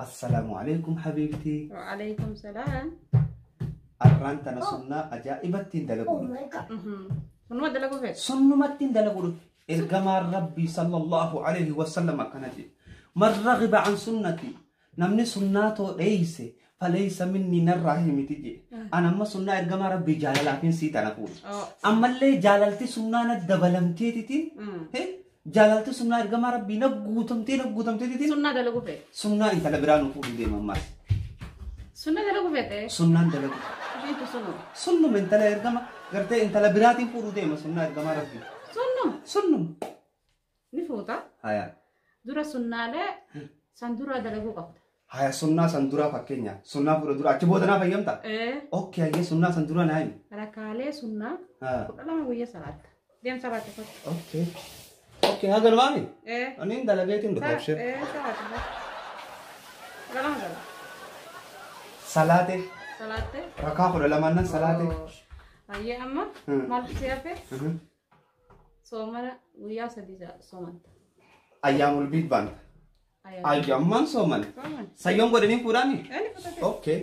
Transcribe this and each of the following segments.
Assalaamu alaikum habiibtii. Waalaikum salaam. Arraan tana sunnaa ajaa'ibattiin dalaguu dhufe. Sunnuma dalaguu feete. Sunnumattiin dalaguu dhufe. Ergamaan Rabbii sallallahu alaihi wasallam akkana jedhe. Man raghiba an sunnati, namni sunnaa too dheeyse, faleysa minni, narraa himiti jedhe. An amma sunnaa ergamaa Rabbii jaalalaafin sii tana fuudhe. Ammallee jaalalti sunnaa na dabalamteetitiin, jaalalti sunnaa ergamaa Rabbii na guutamtee na guutamteetitiin Sunnaa dalaguu feete. Sunnaa intala biraa nu fuudhu deema ammaas. Sunnaa dalaguu feete. Sunnaan dalagu. Ishiintu sunnuma. Sunnuma intala ergama gartee intala biraatiin fuudhu deema sunnaa ergamaa Rabbii. Sunnuma. Sunnuma. Ni fuuta. Haya. Dura sunnaalee san duraa dalaguu qabda. Haya, sunnaa san duraa fakkeenya. Sunnaa fuudha dura achi booda naa fayyamta? Ee. Okay, hayyee, sunnaa san duraa naa himi. Rakaalee sunnaa 12 guyyaa salaatta. Deem salaata kottu. Okay. Okay, haga numaami? Ee. Ani hin dalageetiin dhufa abshir. Ee, salaata kottu. 12 salaata. Salaate. Salaatte. Rakaa 12 nan salaate. Hayyee, amma maal si hafe? Soomana guyyaa 3 soomanta. Ayyaamul biid baanta. Ayyaamman sooman. Sooman. Sayyoon godhanii fuudhaami? Inni fudhate. Okay.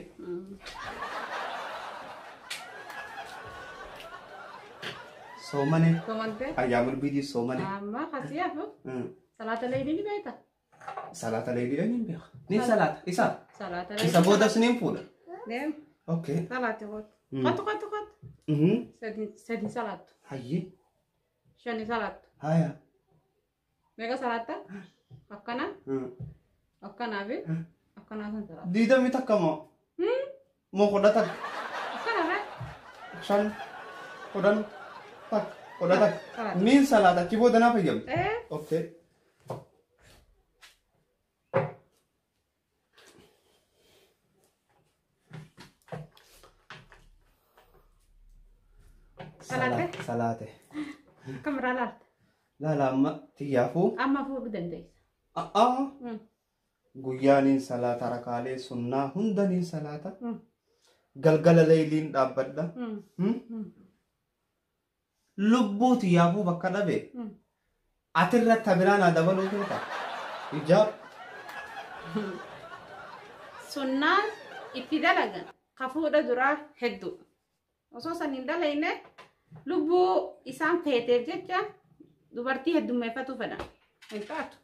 Soomane. Soomante. Ayyaamul biidii soomane. Amma kasii hafu. Salaata leeylii ni beekta? Salaata leeylii eenyuun beeka? Ni salaata. Isa. Salaata leeylii. Isa boodas niin fuudha. Deem. Okay. Salaati kottu. Kottu, kottu, kottu. Sadi salaattu. Hayyee. Shani salaattu. Haya. Meeqa salaatta? Akkana. Akkanaa fi akkanaa san salaattu. 21 moo? Moo 11? Akkana ree. 5, 10, 1, 11. Salaata. Niin salaata achi booda naa fayyamte? Ee. Okay. Salaatte? Salaate. Akkam irraa laalta? Laala, amma xiyyaafuu. Amma fuudhuu dandeessa. A'aa. Guyyaaniin salaata, rakaalee sunnaa hundaniin salaata. Galgala leeyliin dhaabbadha. Lubbuu xiyyaafuu bakka dhabe. Atirra tabiraa naa dabaluu feeta. Ijaab. Sunnaan itti dalagan ka fuudha duraa hedduu. Osoo san hin dalayne lubbuu isaan feeteef jecha dubartii heddummeeffatu fedhan. Hin taatu.